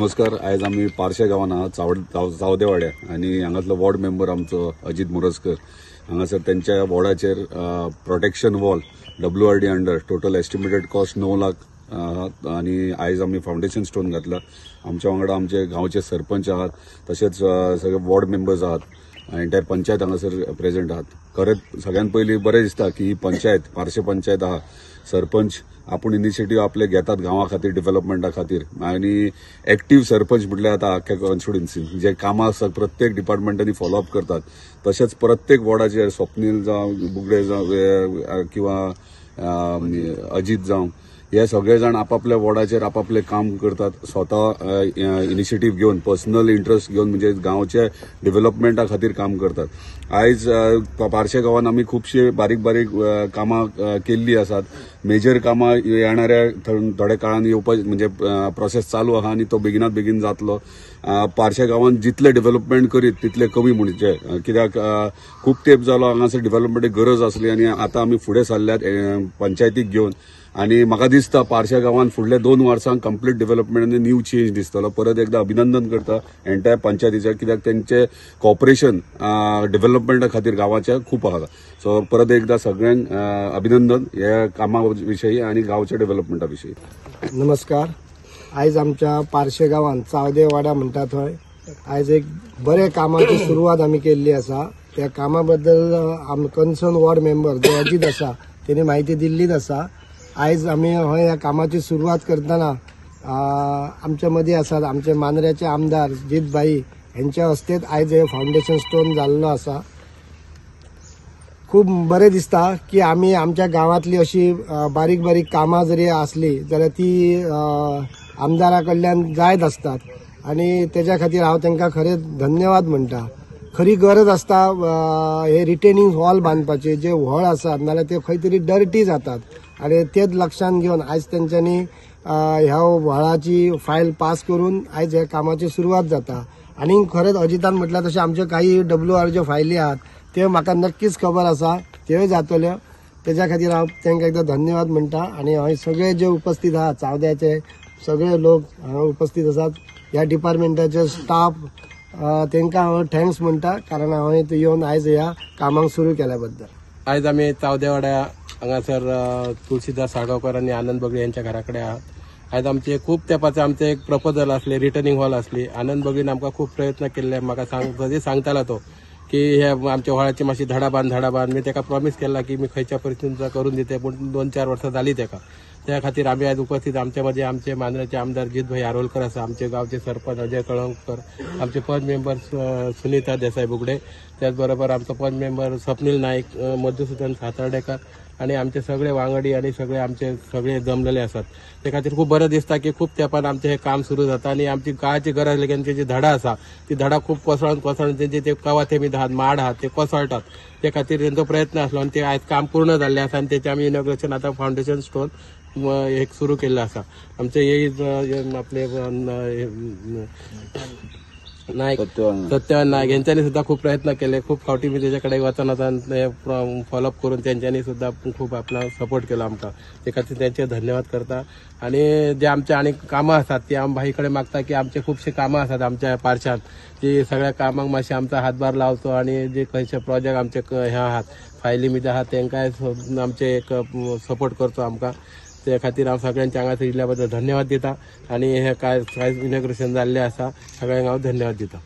नमस्कार. आयज आमी पार्शे गांवान आहा, चावदेवाड्या, आनी हांगातलो वॉर्ड मेंबर आमचो अजित मोरजकर हांगासर तेंच्या वॉर्डाचेर protection wall WRD under total estimated cost 9 lakh आनी आयज आमी फावंडेशन स्टोन घातला. आमच्या वांगडा आमचे गांवचे सरपंच आहात, तशेंच सगळे वॉर्ड मेंबर्स आहात, एंटायर पंचायत हांगासर प्रेझेंट आहात. खरेंच सगळ्यात पयलीं बरें दिसता की ही पंचायत पार्शे पंचायत आहा, सरपंच आपूण इनिशिएटीव आपले घेतात गांवा खातीर, डेव्हलपमेंटा खातीर, आनी एक्टीव सरपंच म्हटल्यार आतां आख्ख्या कॉन्स्टिट्युएन्सीन जे कामां आसा प्रत्येक डिपार्टमेंटांनी फॉलोअप करतात. तशेंच प्रत्येक वॉर्डाचेर स्वप्नील जावं, बुगडे जावं किंवा अजित जावं, हे सगळे जाण आपापल्या वॉर्डाचेर आपापले काम करतात, स्वता इनिशिएटीव घेवन, पर्सनल इंट्रस्ट घेवन, म्हणजे गांवच्या डेव्हलपमेंटा खातीर काम करतात. आयज पार्शे गांवान आमी खुबशी बारीक बारीक कामां केल्ली आसात. मेजर कामां येणाऱ्या थोड्या काळान येवपा म्हणजे प्रोसेस चालू आहा आनी तो बेगिनात बेगीन जातलो. पार्शे गांवान जितले डेव्हलपमेंट करीत तितले कमी, म्हणजे कित्याक खूब तेंप जालो हांगासर डेव्हलपमेंटाची गरज आसली आनी आतां आमी फुडें सरल्यात पंचायतीक घेवन. आनी म्हाका दिसता पार्शे गांवान फुडल्या 2 वर्सांक कंप्लीट डेव्हलपमेंट आनी न्यू चेंज दिसतलो. परत एकदा अभिनंदन करता एंटायर पंचायतीचें, कित्याक तेंचे कॉपरेशन डेव्हलपमेंटा खातीर गांवाचें खूब आहा. सो परत एकदा सगळ्यांक अभिनंदन ह्या कामा विशयी आनी गांवच्या डेव्हलपमेंटा विशयी. नमस्कार. आयज आमच्या पार्शे गांवान चावदेवाडा म्हणटा थंय आयज एक बरे कामाची सुरवात आमी केल्ली आसा. त्या कामा बद्दल आम कन्सर्न वॉर्ड मेंबर जो अजित आसा तेणी म्हायती दिल्लीच आसा. आयज आमी हय ह्या कामाची सुरवात करतना आमच्या मदीं आसात आमचे मांद्र्याचे आमदार जीत भाई हेंच्या हस्तेच आयज हे फावंडेशन स्टोन जाल्लो आसा. खूब बरें दिसता की आमी आमच्या गांवांतली अशी बारीक बारीक कामां जरी आसली जाल्यार ती आमदारा कडल्यान जायत आसतात आनी तेज्या खातीर हांव तांकां खरेंच धन्यवाद म्हणटा. खरी गरज आसता हे रिटेनिंग हॉल बांदपाचे, जे व्हळ आसात नाल्यार ते खंय तरी डर्टी जातात आनी तेच लक्षान घेवन आयज तेंच्यांनी ह्या व्हळाची फायल पास करून आयज ह्या कामाची सुरवात जाता. आनी खरेंच अजितान म्हटल्यार तशें आमच्यो काही WR ज्यो फायली आहात त्यो म्हाका नक्कीच खबर आसा, त्योय जातल्यो. तेज्या खातीर हांव तांकां एकदां धन्यवाद म्हणटा. आनी हय सगळे जे उपस्थित आहात चावद्याचे सगळे लोक हांगा उपस्थित आसात, ह्या डिपार्टमेंटाचे स्टाफ तांकां हांव thanks म्हणटा, कारण हांवें येवन आयज ह्या कामाक सुरू केल्या बद्दल. आयज आमी चावदेवाड्या हांगासर तुळशीदास साळगांवकर आनी आनंद बगळे यांच्या घरा कडेन आहात. आयज आमचे खूब तेंपाचे आमचे एक प्रपोजल आसले, रिटर्निंग हॉल आसली. आनंद बगळीन आमकां खूब प्रयत्न केल्ले. म्हाका सांग सांगतालो तो की हे आमच्या व्हळाची मातशी धडा बांद धडा बांद. मी ताका प्रॉमीस केला की मी खंयच्या परिस्थितीन करून दिते, पूण 2-4 वर्सां जाली ताका. त्या खातीर आमी आयज उपस्थित आमच्या मदीं आमचे मांद्रेचे आमदार जीतभाई आरोलकर आसा, आमचे गांवचे सरपंच अजय कळंगकर, आमचे पंच मेंबर सुनीता देसाय बुगडे, त्याच बरोबर आमचो पंच मेंबर स्वप्नील नाईक, मधुसूदन सातार्डेकर आनी आमचे सगळे वांगडी आनी सगळे आमचे सगळे जमलेले आसात. ते खातीर खूब बरें दिसता की खूब तेंपान आमचें हें काम सुरू जाता आनी आमची काळाची गरज लेगीत तेजी धडा आसा ती धडा खूब कोसळून कोसळून तेंचे ते कवाथे बी आहात, माड आहात, ते कोसळटात. ते खातीर तेंचो प्रयत्न आसलो आनी ते आयज काम पूर्ण जाल्लें आसा आनी तेचें आमी इनॉग्रेशन आतां फावंडेशन स्टोन एक सुरू केल्लें आसा. आमचे हे आपले नायक सत्यवान नायक यांच्यानी सुद्धा खूप प्रयत्न केले. खूप फावटी मी त्याच्या कडेन वचून वचून फॉलोअप करून त्यांच्यानी सुद्धा खूप आपला सपोर्ट केलो आमकां. ते खातीर त्यांचे धन्यवाद करता. आनी जे आमचे आनी कामां आसात ती आम भाई कडेन मागता की आमचे खुबशे कामां आसात आमच्या पार्शांत, ती सगळ्या कामांक मातशें आमचो हातभार लावचो आनी जे खंयचे प्रोजेक्ट आमचे हे आहात फायली बी आहात तांकांय आमचे एक सपोर्ट करचो आमकां. ते खातीर हांव सगळ्यांच्या हांगासर इल्ल्या बद्दल धन्यवाद दिता आनी हे काय इनॉग्रेशन जाल्लें आसा सगळ्यांक हांव धन्यवाद दिता.